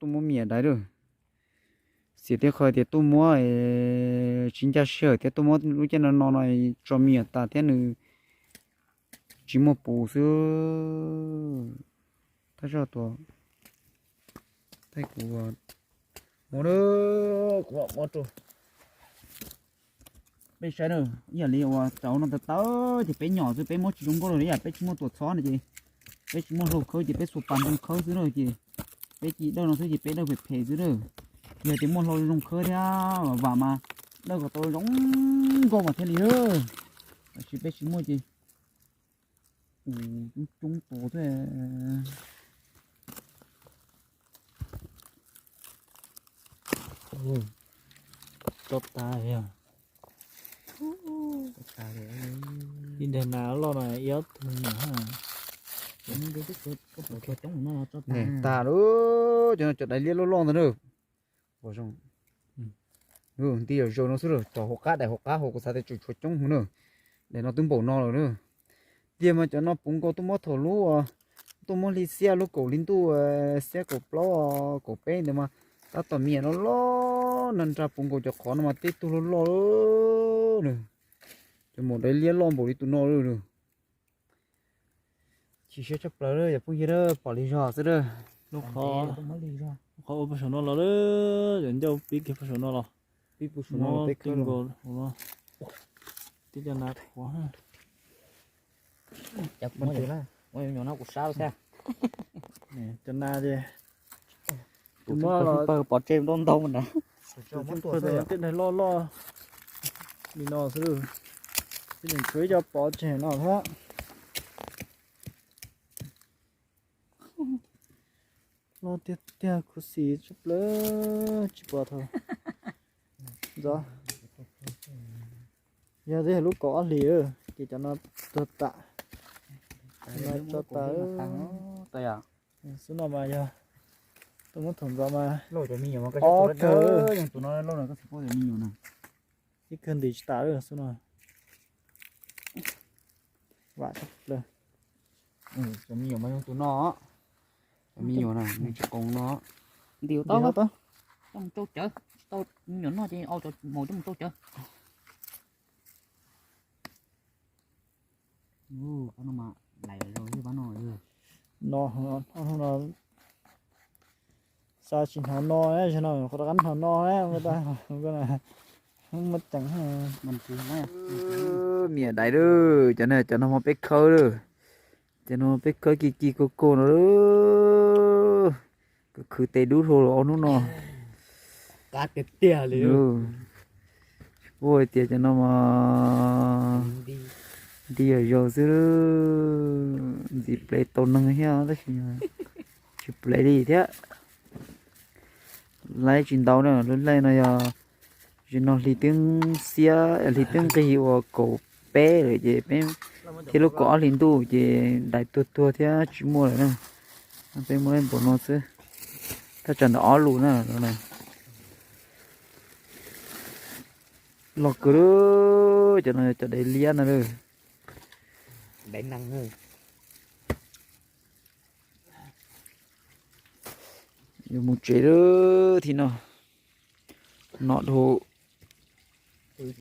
tuaj muab me nyuam daiv lawm. Xiam tias qhov tias tuaj muab tsis ncaj sij hawm thiab tuaj muab lub caij no no no tso me nyuam tas thiab nws tsis muaj pus xwb. Thaj zoj tuaj, thaj kuv muab, kuv muab rau peb saib na. Ib yam li uas cov no tawv tawv ces peb nyom xwb, peb muab tsis zoo nkauj li, ib yam peb tsis muaj tuam txhob no ces peb tsis muaj hlau khawb ces peb xuas pas ntoo khawb xwb na ces peb ci dawj no xwb ces peb dawj phem phem xwb na. Yog tias muaj hlau zoo khawb thiab vam mas dawj kom tau zoo nkauj mas thiaj li na. Tab sis peb tsis muaj ces tus coob coob tus thiab. Tso tas li, ib daig nas loj no ib ob tug na. Tag lawm, cov no cov daiv liab loj loj ntawd na. Nti yam zaus no xwb, cov hauv qab, daim hauv qab hauv kuv xav tias tseem tshuav coob heev na. Daim no twb npaum no lawm na. Tiag mas cov no puv nkaus tuaj muab thaum lub, tuaj muab hli xiab lub kaum hli ntuj, xiab kaum plaub kaum peb ntawd mas tab tom me nyuam loj loj na, nra puv nkaus cov qhov no mas tej tug loj loj na. Cov maum daiv liab loj npaum li tus no lawm. Chim siab tshaj plaws yog phooj ywg pom li zog xwb. Lub qhov, qhov ua puag saum no los, cov ncauj pib kiag puag saum no los, pib puag saum no los peb khawb los. Tib cov nas qhuav. Cov nas ces tus pawg pov tseg ntau ntau na. Tej daim loj loj li no xwb, tseem tshuav ib co pov tseg no thiab. Loj tiag tiag, khuv xim tshaj plaws, tsis pom thaum ntxov. Yog twb yog lub kaum ob hlis ces cov no tuag tas. Tso tas xwb no mas yog tuaj muab thaum ntxov mas ob kawg, ib kawg ntim tsis tas xwb no. Vam tshaj plaws. Cov me nyuam mas yog tus no, cov me nyuam na, me nyuam tsis qoos no. Ntim tau, coj mus tsau cawv, tsis tau me nyuam noj ces au cov maum coj mus tsau cawv. No, no, xa tsis hnov no, zaum no qhov rov qab hnov no, muaj ceem. Me nyuam daiv lawm, cov no, cov no mas peb khawb lawm. Cov no peb khawb ki ki kog kog no lawm. Koj khwv tes dub hlo los ob hnub no. Qab tiag tiag li. Tsis paub hais tias cov no mas nti yam zaus xwb, ntxiv plev tau neeg thiab tab sis tsis plev li thiab. Laib tsis ntau na, lub hlej no yog, zaum no hli twb xiab, hli twb nqig ua kaum peb lawm ces peb thiab lub kaum ob hli ntuj ces dais tuag tuag thiab tsis muaj lawm na. Peb muaj ib npaum no xwb, thaj tsam ntawm ob lus na. Loj kawg, cov no cov daiv liab no lawm. Yuav mus tsev lawm thiab no. No dhau